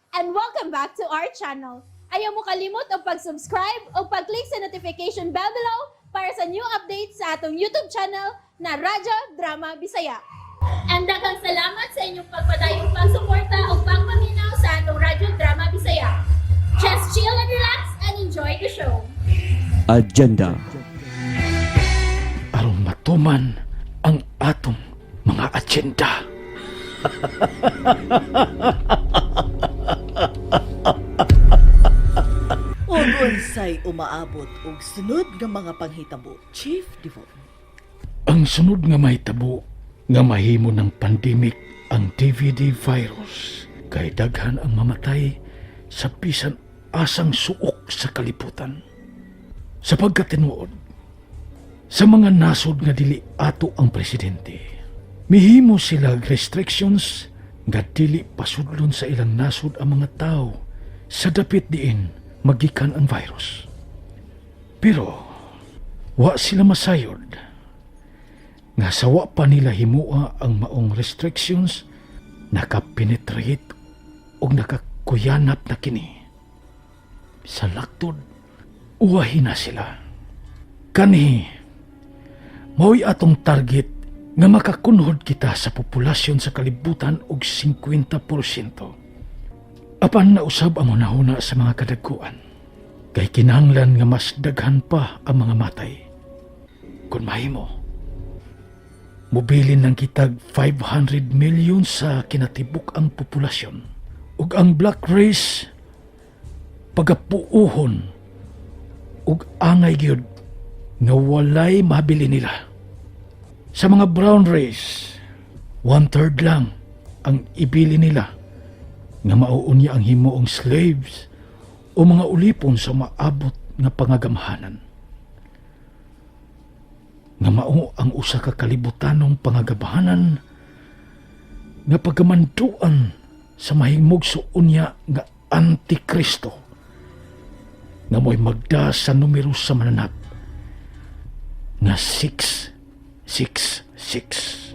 And welcome back to our channel. Ayaw mo kalimot og pag-subscribe o pag-click sa notification bell below para sa new updates sa atong YouTube channel na Radyo Drama Bisaya. And daghang salamat sa inyong pagpadayong pagsuporta o pagpaminaw sa atong Radyo Drama Bisaya. Just chill and relax and enjoy the show. Agenda. Aron matuman ang atong mga agenda. Ug unsay umaabot og sunod nga mga panghitabo, Chief Devon? Ang sunod nga mahitabo nga mahimo ng pandemic ang DVD virus kay daghan ang mamatay sa bisan asang suok sa kalibutan. Sa pagkatinuod, sa mga nasod nga dili ato ang presidente, mihimo sila og restrictions nga dili pasudlon sa ilang nasod ang mga tao sa dapit diin magikan ang virus. Pero wa sila masayod nga sawa pa nila himua ang maong restrictions, nakapenetrate og nakakuyanap na kini. Sa laktod, uwahi na sila. Kani, mao'y atong target nga makakunhod kita sa populasyon sa kalibutan og 50%. Apan nausab ang hunahuna sa mga kadagkuan, kay kinahanglan nga mas daghan pa ang mga matay. Kung mahimo, mobilin ng kitag 500 million sa kinatibuk ang populasyon. Ug ang black race pagapuuhon ug angay gyud nga walay mabili nila. Sa mga brown race, one-third lang ang ibili nila nga mauunya ang himuong slaves o mga ulipon sa maabot nga pangagamhanan. Nga mao ang usa ka kalibutanong pangagamhanan nga pagamanduan sa mahimugso unya nga Antikristo nga mo'y magda sa numero sa mananap nga 666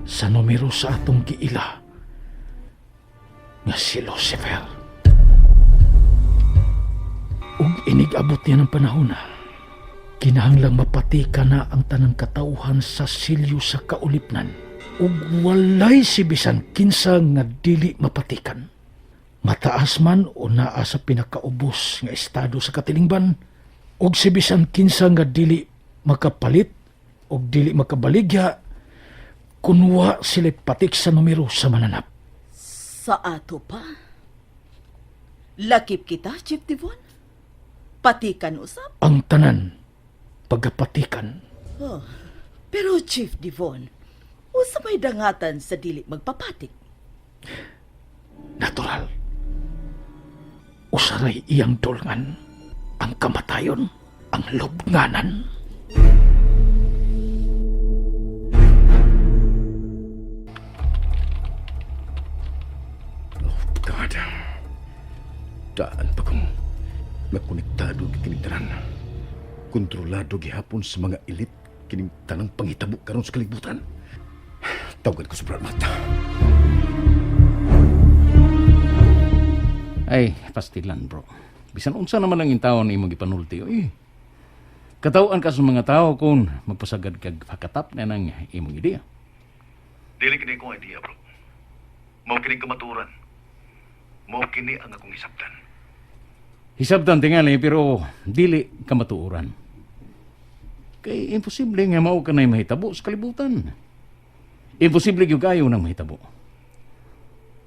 sa numero sa atong giila nga si Lucifer. Ug inig-abot niya ng panahon na kinahanglang mapatika na ang tanang katauhan sa silyo sa kaulipnan ug walay si bisan kinsa nga dili mapatikan. Mataas man o naa sa pinakaubos nga estado sa katilingban ug si bisan kinsa nga dili makapalit ug dili makabaligya kunwa sila patik sa numero sa mananap. Sa ato pa? Lakip kita, Chief Devon? Patikan usab? Ang tanan pagapatikan. Oh. Pero Chief Devon, unsa may dangatan sa dili magpapatik? Natural. Usaray iyang dulngan ang kamatayon, ang lubnganan. Oh, God. Daan pa kong makonektado kining tanan. Kontrolado gihapon sa mga elit kining tanang panghitabo karon sa kalibutan. Tawagan ko sa Brad Mata. Ay, pastilan, bro. Bisan unsa naman ang intawon imong gipanulti, oy. Katawhan ka sa mga tao kung magpasagad kag pakatap na ng imong ideya. Dili kini akong idea, bro. Mao kini kamaturan. Mao kini ang akong hisabtan. Hisabtan tingali pero dili kamatuoran. Kay imposible nga mao kanay mahitabo sa kalibutan. Imposible gyud kayo nang mahitabo.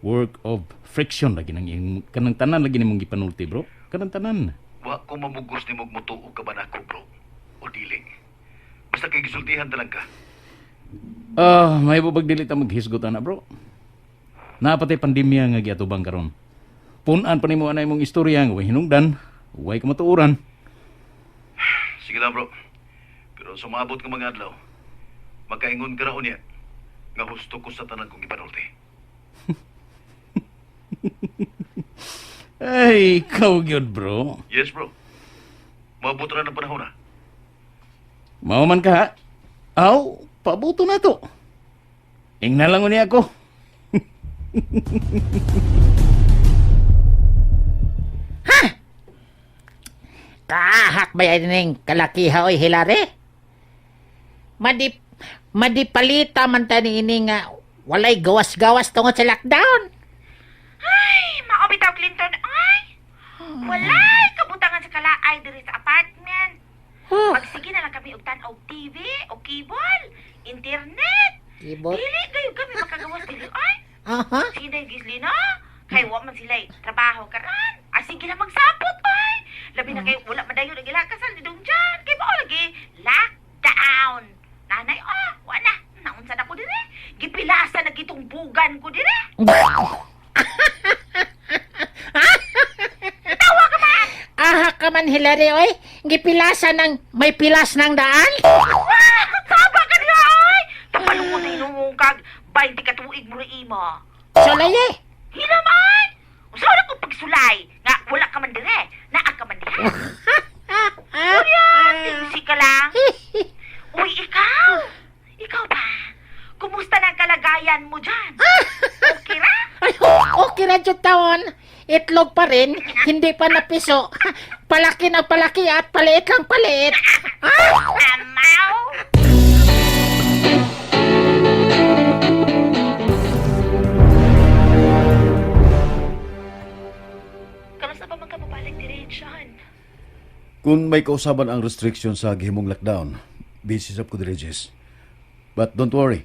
Work of friction lagi nang iyong, kanang tanan lagi nimong gipanulti, bro. Kanang tanan. Wa ko mamugos nimo og mutuo ka ba nako, bro? O dili. Basta kay gisultihan ta lang ka. Ah, may bubag dili ta maghisgot ana, bro. Napatay pandemya nga giatubang karon. Punan pa nimo anay imong istorya nga way hinungdan, way kamatuoran. Sige lang, bro. Pero sumabot ka mga adlaw, makaingon ka ra unya nga husto ko sa tanan kong gipanulti. Ay, ikaw gyud, bro. Yes, bro. Maabot ra ng panahon na. Mao man ka, ha? Aw, pabuto na to. Ingna lang unya ako. Kaahak ba yan ning kalakiha oy, Hilary? Madipalita man ta niini nga walay gawas-gawas tungod sa lockdown. Ay, mao bitaw, Clinton, ay. Walay kabutangan sa kalaay diri sa apartment. Magsige na lang kami og tan-aw TV o cable, internet. Kibot. Dili kayo kami makagawas dili ay. Aha. Sige na Gislina. Kay wa man sila trabaho karon. Ah, sige na magsapot ay. Labi na kay wala madayon ang ilang kasal ni Dong Jan. Kay mao lagi lockdown. Nanay, ah, wa na. Naunsa na ko dire. Gipilasa na gitong bugan ko dire. Tawa ka man! Ahak ka man, Hilary, oy. Gipilasa ng may pilas ng daan. Wah! Saba ka niya, ay! Tapalungon na inungong kag 20 ka tuig mo imo. Sulay eh. Hilamay! Usaw na kong pagsulay nga wala ka man dire, naa ka man diha. Kuya, tingsi ka lang. Uy, ikaw! Ikaw ba? Kumusta na ang kalagayan mo dyan? Okay ra? Ay, okay na jud taon. Itlog pa rin, hindi pa napiso. Palaki na palaki at paliit lang paliit. Amaw! Kamusta pa man ka mabalik dire, John? Kung may kausaban ang restriction sa gihimong lockdown, busy sab ko diri, Jess. But don't worry.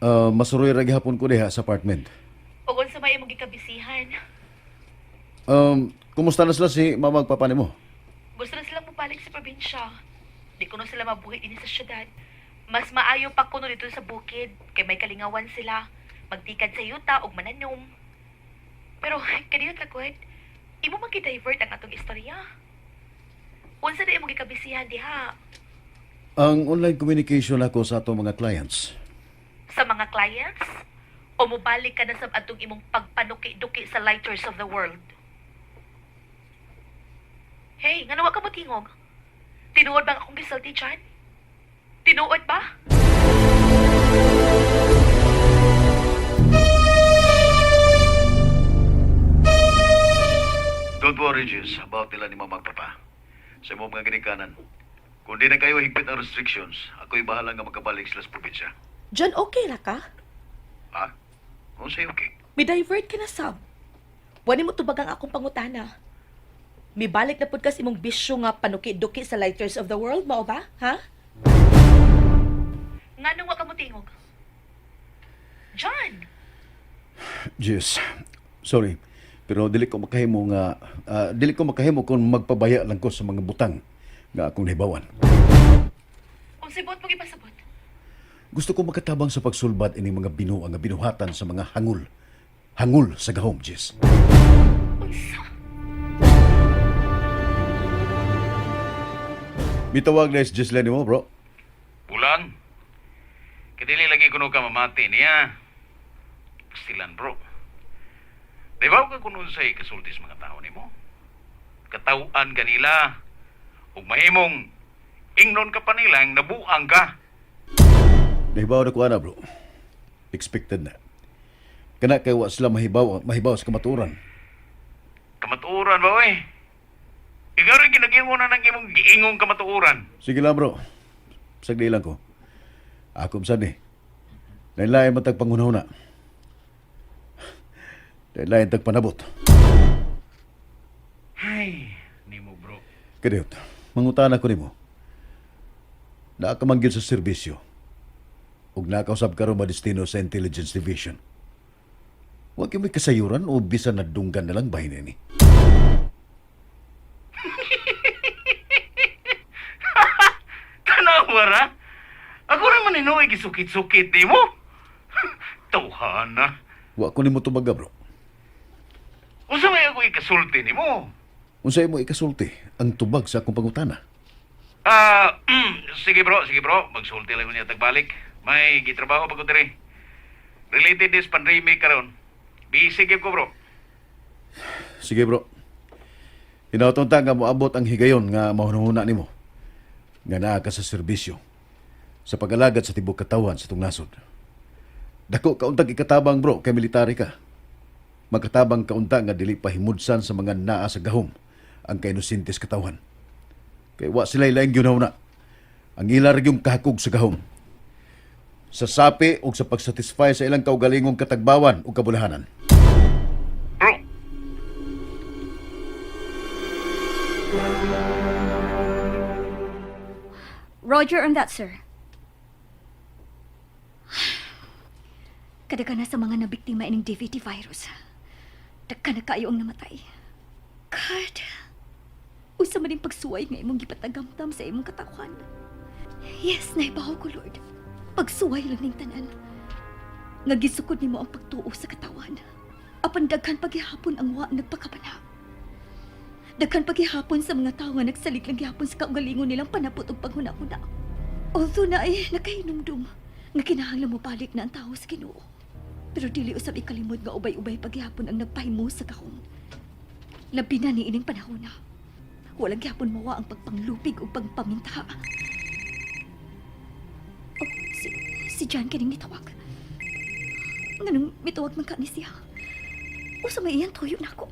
Masuroy ra gihapon ko diha sa apartment. Ug unsa may imong gikabisihan? Kumusta na sila si mama ug papa nimo? Gusto na silang mobalik sa probinsya. Di ko na sila mabuhi din sa syudad. Mas maayo pa kuno dito sa bukid, kay may kalingawan sila. Magtikad sa yuta ug mananom. Pero kaniyot lagod, imo man divert ang atong istorya. Unsa na imong gikabisihan diha? Ang online communication ako sa atong mga clients. Sa mga clients? O mobalik ka na sa atong imong pagpanuki-duki sa lighters of the world? Hey, ngano wa ka motingog? Tinuod bang akong gisulti dyan? Tinuod ba? Don't worry, Jess, about nila ni Mama at Papa. Sa imong mga ginikanan. Kung di na kayo higpit ang restrictions, ako'y bahala nga makabalik sila sa probinsya. John, okay ra ka? Ha? Kung sa'yo, okay. Mi-divert ka na sab. Wani mo tubagang akong pangutana. Mibalik na pud ka sa imong bisyo nga panuki-duki sa lighters of the world, mao ba? Ha? Ngano wa ka motingog? John! Jess, sorry. Pero dili ko makahimo nga dili ko makahimo kung magpabaya lang ko sa mga butang nga akong nahibawan. Unsay buot mo gipasabot? Gusto ko makatabang sa pagsulbad ining mga binuang nga binuhatan sa mga hangul. Hangul sa gahom, Jess. Unsa? Mitawag na is Jess Lenny mo, bro. Bulan. Kadili lagi kuno ka mamati niya. Pastilan, bro. Di ba ka kuno say kasulti sa mga tao nimo? Katawan kanila. Ug mahimong ingnon ka pa nilang nabuang ka. Nahibaw na ko ana, bro. Expected na. Kana kay wa sila mahibaw, mahibaw sa kamatuoran. Kamatuoran ba, oy? Ikaw rin ginagingon na ng imong giingong kamatuoran. Sige lang, bro. Sagdi lang ko. Ako sad ni. Lain-lain man tag pangunahuna. Lain-lain tag panabot. Ay, nimo bro. Kadiyot, mangutana ko nimo. Naa ka man gyud sa serbisyo. Ug nakausab karon madestino sa Intelligence Division. Wa kay may kasayuran o bisan nadunggan na lang bahin ini. Tanawa ra. Ako naman inuwi gisukit-sukit nimo. Tawhana. Wa ko nimo tubaga, bro. Unsa may ako ikasulti nimo? Unsa imo ikasulti ang tubag sa akong pangutana? Ah, sige bro, sige bro. Magsulti lang ko niya tagbalik. May gitrabaho pa ko diri. Related this pandemic karon. Busy gyud ko bro. Sige, bro. Hinautong ta nga moabot ang higayon nga mahunahuna nimo nga naa ka sa serbisyo sa pag-alagad sa tibok katawan sa itong nasod. Dako kauntag ikatabang bro kay military ka. Makatabang kaunta nga dili pahimudsan sa mga naa sa gahom ang kainusintes katawan. Kay wa sila laing na. Ang ila ra gyung kahakog sa gahom. Sa sapi o sa pagsatisfy sa ilang kaugalingong katagbawan o kabulahanan. Bro! Roger on that, sir. Kadaghan na sa mga nabiktima ining DVD virus. Daghan na kayo ang namatay. God, usa man ning pagsuway nga imong gipatagamtam sa imong katawhan. Yes, naibaw ko, Lord. Pagsuway lang ning tanan. Nga gisukod nimo ang pagtuo sa katawan. Apan daghan paghihapon ang wa nagpakabana. Daghan paghihapon sa mga tawo nga nagsalig lang gihapon sa kaugalingon nilang panapot ug paghuna-huna. Although na ay nakahinumdum nga kinahanglan mo balik na ang tawo sa Ginoo. Pero dili usab ikalimod nga ubay-ubay paghihapon ang nagpahimo sa kahon. Labi na ni ining panahon na. Walang gihapon mawa ang pagpanglupig ug pagpaminta. Oh, si John kining nitawag. Nganong mitawag man ka ni siya? Usa may iyan tuyo nako.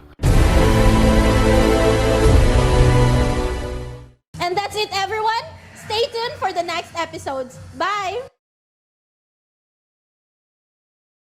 And that's it, everyone. Stay tuned for the next episodes. Bye!